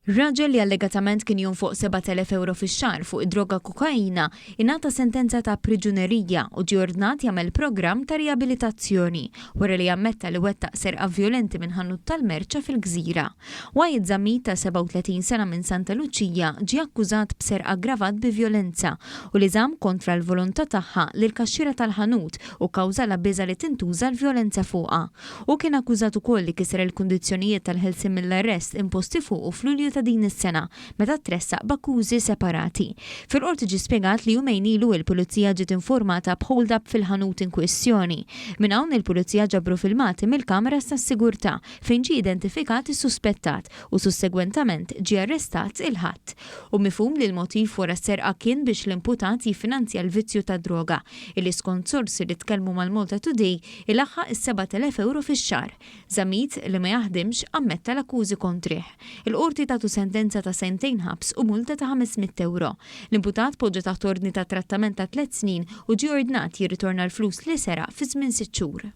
Raġel li allegatament kien jonfoq 7,000 ewro fix-xahar fuq id-droga kokaina ingħata sentenza ta' priġunerija u ġie ordnat jagħmel programm ta' riabilitazzjoni wara li ammetta li wettaq serqa vjolenti minn ħanut tal-merċa fil-Gżira. Wyatt Zammit ta' 37 sena minn Santa Luċija ġie akkużat b'serq aggravat bi vjolenza u li żamm kontra l-volontà tagħha lill-kaxxiera tal-ħanut u kkawżalha biża' li tintuża l-vjolenza fuqha. Hu kien akkużat ukoll li kiser il-kundizzjonijiet tal-ħelsien mill-arrest imposti fuqu f'Lulju ta' din is-sena meta tressaq b'akkużi separati. Fil-Qorti ġie spjegat li jumejn ilu il-Pulizija ġiet informata b'hold up fil-ħanut inkwistjoni. Minn hawn il-Pulizija ġabru filmati mill-kameras tas-sigurtà fejn ġie identifikat is-suspettat u sussegwentament ġie arrestat il-Ħadd. Hu mifhum li l-motiv wara s-serqa kien biex l-imputat jiffinanzja l-vizzju tad-droga, illi skont sorsi li tkellmu mal-Malta Today Ilaħħaq is-7,000 ewro fix-xahar. Zammit, li ma jaħdimx, ammetta l-akkużi kontrih. Il-Qorti tatu sentenza ta' sentejn ħabs u multa ta' 500 ewro. L-imputat poġġa taħt ordni ta' trattament ta' tliet snin u ġie ordnat jirritorna l-flus li seraq fi żmien sitt xhur.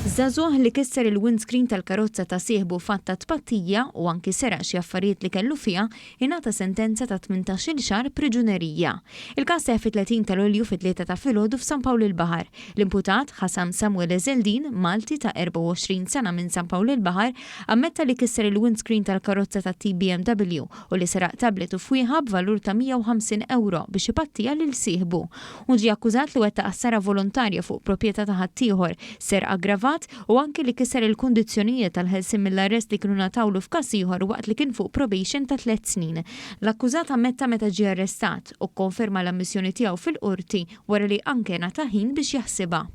Żagħżugħ li kisser il-windscreen tal-karozza ta' sieħbu f'att ta' tpattija u anki seraq xi affarijiet li kellu fiha, ingħata sentenza ta' 18-il xahar priġunerija. Il-każ seħħ fit-30 ta' Lulju fit-tlieta ta' filgħodu f'San Pawl il-Baħar. L-imputat, Hassan Samuel Ezeldin, Malti ta' 24 sena minn San Pawl il-Baħar, ammetta li kisser il-windscreen tal-karozza tat-tip BMW u li seraq tablet u fwieħa b'valur ta' 150 ewro biex ipattiha lil sieħbu. Hu ġie akkużat li wettaq ħsara volontarja fuq proprjetà ta' ħaddieħor, serq aggravat u anki li kiser il-kundizzjonijiet tal-ħelsien mill-arrest li kienu ngħatawlu f'każ ieħor waqt li kien fuq probation ta' tlett snin. L-akkużat ammetta meta ġie arrestat u kkonferma l-ammissjoni tiegħu fil-Qorti wara li anke ngħata ħin biex jaħsibha.